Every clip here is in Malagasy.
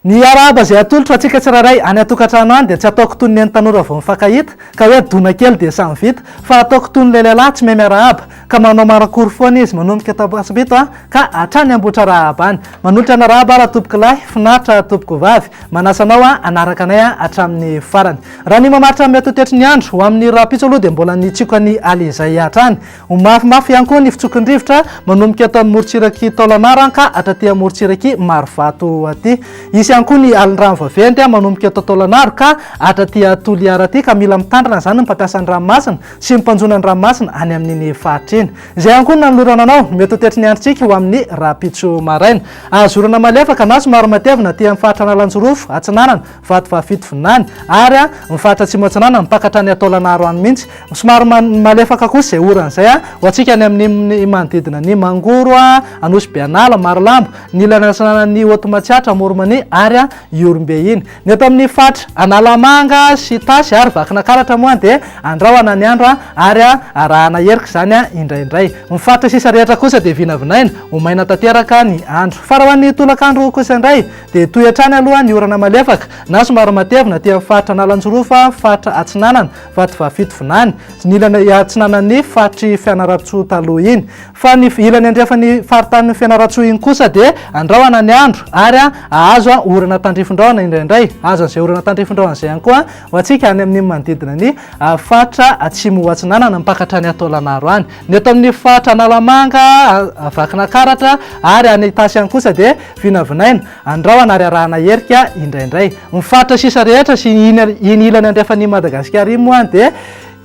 Ny arahaba izay atolotro antsika tsirairay any an-tokantrano any dia tsy ataoko toy ny an'ny tanora vao mifankahita ka hoe dona kely dia samy vita fa ataoko toy ny ilay lehilahy tsy mahay miarahaba ka manao marakory foana izy manomboka eto Ampasampito a ka hatrany Ambohitrarahaba any. Manolotra ny arahaba aho ratompokolahy, finaritra tompoko-vavy. Manasa anao hanaraka anay hatramin'ny farany. Raha ny mamaritra ny mety ho toetry ny andro ho amin'ny rahampitso aloha dia mbola ny tsiokan'ny alizay hatrany. Ho mafimafy ihany koa ny fitsoky ny rivotra manomboka eto amin'ny morontsirak'i Taolagnaro ka hatraty amorontsirak'i Marovato aty. Hisy ihany koa ny alin-drano vaventy manomboka eto Taolagnaro ka hatraty Toliara aty ka mila mitandrina izany ny mpampiasa ny ranomasina sy ny mpanjono ny ranomasina any amin'iny faritra iny. Izay ihany koa no nanolorana anao ny mety ho toetry ny androntsika ho amin'ny rahampitso maraina. Azo orana malefaka na somary matevina aty amin'ny faritra Analanjirofo, Atsinanana, Vatovavy-Fitovinany ary ny faritra Atsimo Atsinanana mipaka hatrany Taolagnaro any mihitsy. Somary malefaka kosa izay orana izay ho antsika any amin'ny manodidina ny Mangoro, Anosibe An'ala, Marolambo, ny ilany atsinanan'ny Haute Matsiatra, Amoron'Mania ary Ihorombe iny. Ny eto amin'ny faritra Analamanga sy Itasy ary Vakinakaratra moa dia andrahona ny andro ary arahana herika izany indraindray. Ny faritra sisa rehetra kosa dia vinavinaina ho maina tanteraka ny andro. Fa raha ho an'ny tolakandro kosa indray dia hitohy hatrany aloha ny orana malefaka na somary matevina aty amin'ny faritra Analanjirofo, faritra Atsinanana, Vatovavy Fitovinany, ny ilany atsinanan'ny faritr'i Fianarantsoa taloha iny. Fa ny ilany andrefan'ny faritanin'i Fianarantsoa iny kosa dia andrahona ny andro ary hahazo orana tandrifin-drahona indraindray. Hahazo an'izay orana tandrifin-drahona izay ihany koa ho antsika any amin'ny manodidina ny faritra atsimo atsinanana mipaka hatrany Taolagnaro any. Ny eto amin'ny faritra Analamanga, Vakinakaratra ary any Itasy ihany kosa dia vinavinaina andrahona ary arahana herika indraindray. Ny faritra sisa rehetra sy iny ilany andrefan'i Madagasikara iny moa dia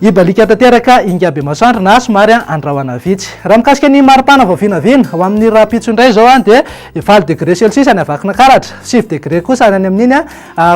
Hibaliaka tanteraka Ingahy Bemasoandro na somary andrahona vitsy. Raha mikasika ny maripana vao vinavina, ho amin'ny rahampitso indray izao dia valo degre celsius any Vakinankaratra, sivy degre kosa any amin'iny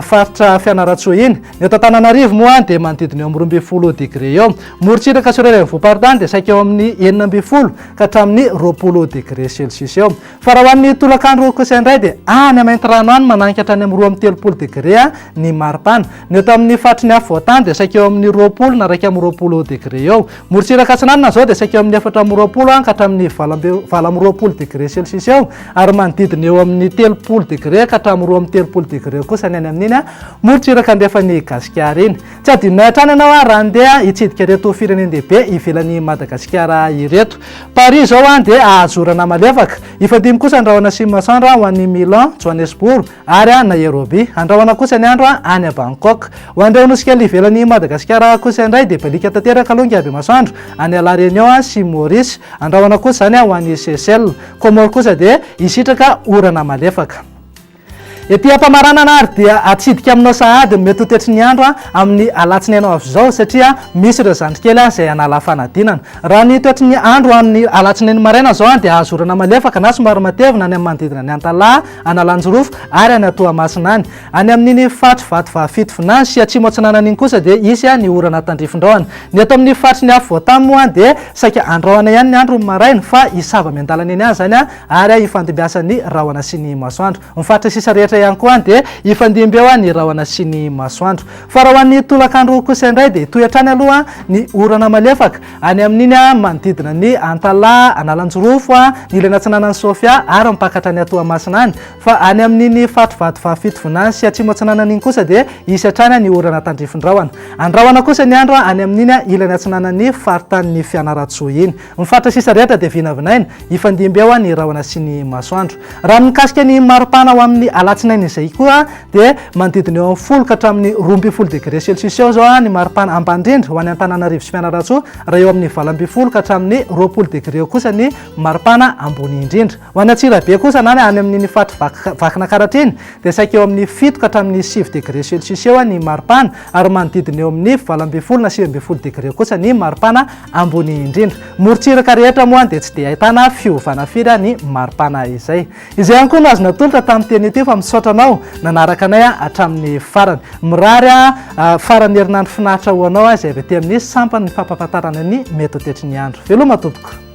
faritra Fianarantsoa iny. Ny eto Antananarivo moa dia manodidina eo amin'ny 12 degre eo. Morontsiraka sy ireo renivohi-paritany dia saika eo amin'ny 16 ka hatramin'ny 20 degre celsius eo. Fa raha ho an'ny tolakandro kosa indray dia any Maintirano any mananika hatrany amin'ny 32 degre ny maripana. Ny eto amin'ny faritry ny afovoantany dia saika eo amin'ny 20 na 21 degre eo. Morontsiraka atsinanana izao dia saika eo amin'ny 24 ka hatramin'ny 28 degre celsius eo ary manodidina eo amin'ny 30 degre ka hatramin'ny 32 degre kosa ny any amin'iny morontsiraka andrefan'i Gasikara iny. Tsy adinonay hatrany ianao raha handeha hitsidika ireto firenen-dehibe ivelan'i Madagasikara ireto. Paris izao dia hahazo orana malefaka. Hifandimby kosa ny rahona sy ny masoandro ho an'i Milan, Johannesburg ary Nairobi. Andrahona kosa ny andro any Bangkok. Ho an'ireo nosy kely ivelan'i Madagasikara kosa indray dia baliaka tanteraka aloha ny habe-masoandro any La Réunion sy Maurice. Andrahona kosa izany ho an'i Seychelles. Comores kosa dia hisitraka orana malefaka. Ety am-pamaranana ary dia atsidika aminao sahady ny mety ho toetry ny andro amin'ny alatsinainy ho avy izao satria misy ireo zandrikely izay hanala fanadinana. Raha ny toetry ny andro amin'ny alatsinainy maraina izao dia azo orana malefaka na somary matevina any amin'ny manodidina ny Antalaha, Analanjirofo ary any Toamasina any. Any amin'iny faritry Vatovavy Fitovinany sy Atsimo Atsinanana iny kosa dia hisy ny orana tandrifin-drahona. Ny eto amin'ny faritry ny afovoantany moa dia saika andrahona ihany ny andro ny maraina fa hisava miandalana eny ihany izany ary hifandimbiasan'ny rahona sy ny masoandro. Ny faritra sisa rehetra ihany koa dia hifandimby eo ny rahona sy ny masoandro. Fa raha ho an'ny tolakandro kosa indray dia hitohy hatrany aloha ny orana malefaka any amin'iny manodidina ny Antalaha, Analanjirofo, ny ilany atsinanan'i Sofia ary mipaka hatrany Toamasina any. Fa any amin'iny faritry Vatovavy Fitovinany sy Atsimo Atsinanana iny kosa dia hisy hatrany ny orana tandrifin-drahona. Andrahona kosa ny andro any amin'iny ilany atsinanan'ny faritanin'i Fianarantsoa iny. Ny faritra sisa rehetra dia vinavinaina hifandimby eo ny rahona sy ny masoandro. Raha ny mikasika ny maripana ho amin'ny alatsinainy izay koa dia manodidina eo amin'ny folo ka hatramin'ny 12 degre celsius eo izao ny maripana ambany indrindra ho any Antananarivo sy Fianarantsoa raha eo amin'ny 18 ka hatramin'ny 20 degre eo kosa ny maripana ambony indrindra. Ho any Antsirabe kosa na any amin'iny faritry Vakinakaratra iny dia saika eo amin'ny fito ka hatramin'ny sivy degre celsius eo ny maripana ary manodidina eo amin'ny 18 na 19 degre kosa ny maripana ambony indrindra. Morontsiraka rehetra moa dia tsy dia ahitana fiovana firy ny maripana izay. Izay ihany koa no azo natolotra tamin'ity anio ity fa misaotra anao nanaraka anay hatramin'ny farany. Mirary faran'ny herinandro finaritra ho anao izay avy aty amin'ny sampan'ny fampahafantarana ny mety ho toetry ny andro. Veloma tompoko.